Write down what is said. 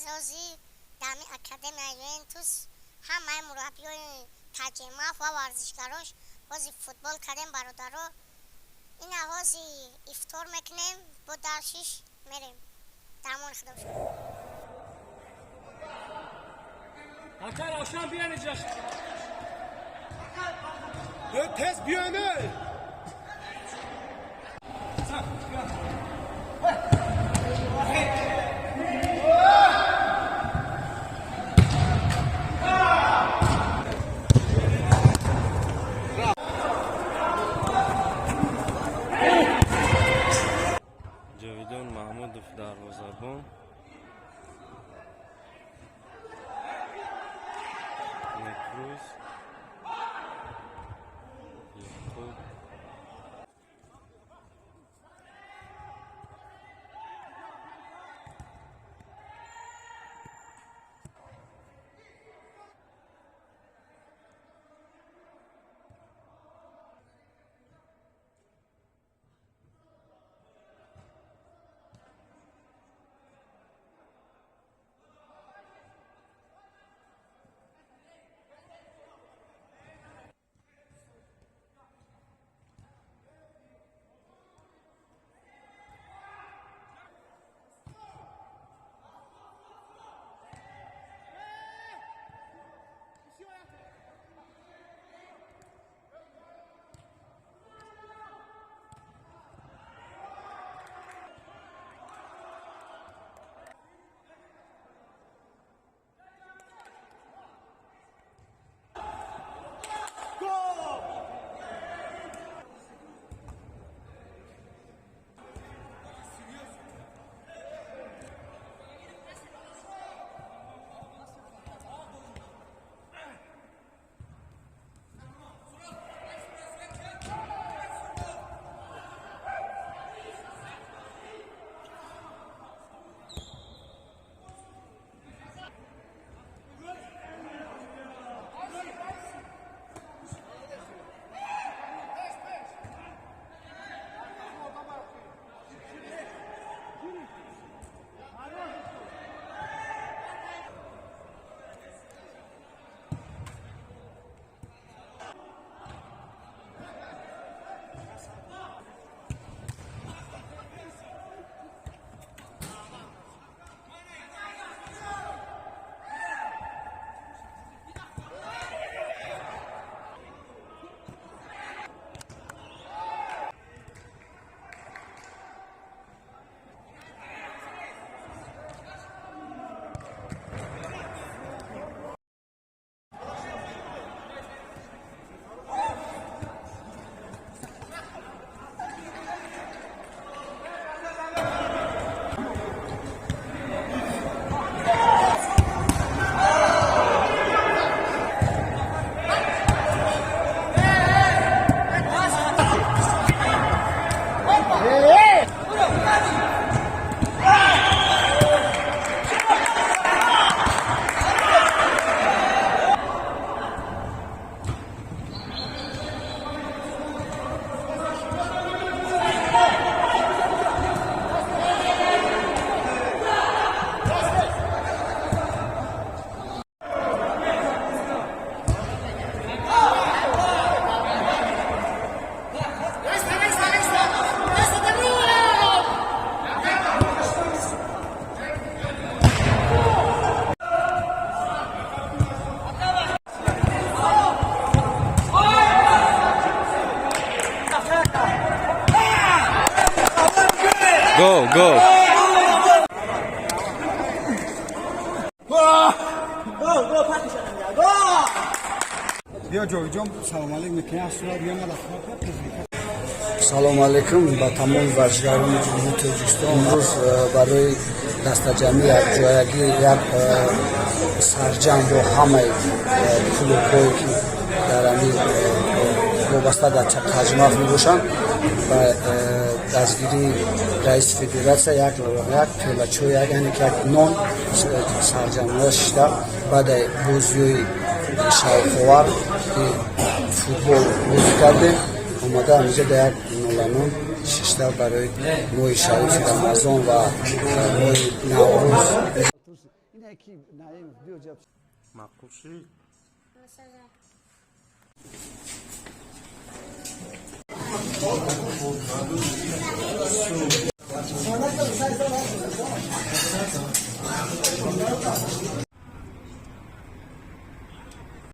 Ҳози дами академияи Ювентус ҳамаи мураббиёни Таҷимаф ва варзишгарош ҳози футбол кардем, бародаро. Ина ҳози ифтор мекунем, бо даршиш мерем. Дармони худо. Акай Равшан, биён инҷа. Тез биён. Ҷовидон Маҳмудов, дарвозабон. Некрӯз Яқуб. Go, go! Go, go, go! Биё, Ҷовидҷон, салом алейкум мекунӣ, аз сурат биёмад. Салому алейкум ба тамоми варзишгарони Ҷумҳурии Тоҷикистон. Имрӯз барои дастаҷамъӣ, якҷоягӣ, як сарҷамъ бо ҳамаи клубҳое, ки дар ҳамин вобаста дар Таҷмаф мебошанд, ба дастгирии раиси федератсия як пиёла чой, як, яъне ки як нон сарҷамъона шида, баъдаи бозиҳои шавқовар, ки футбол бозӣ кардем, омада ҳаминҷа дар як ноланон шишта, барои моҳи шарифи Рамазон ва моҳи Наврӯз. Неки Наимов, биё ҷаб. Маъқул шид? Масала.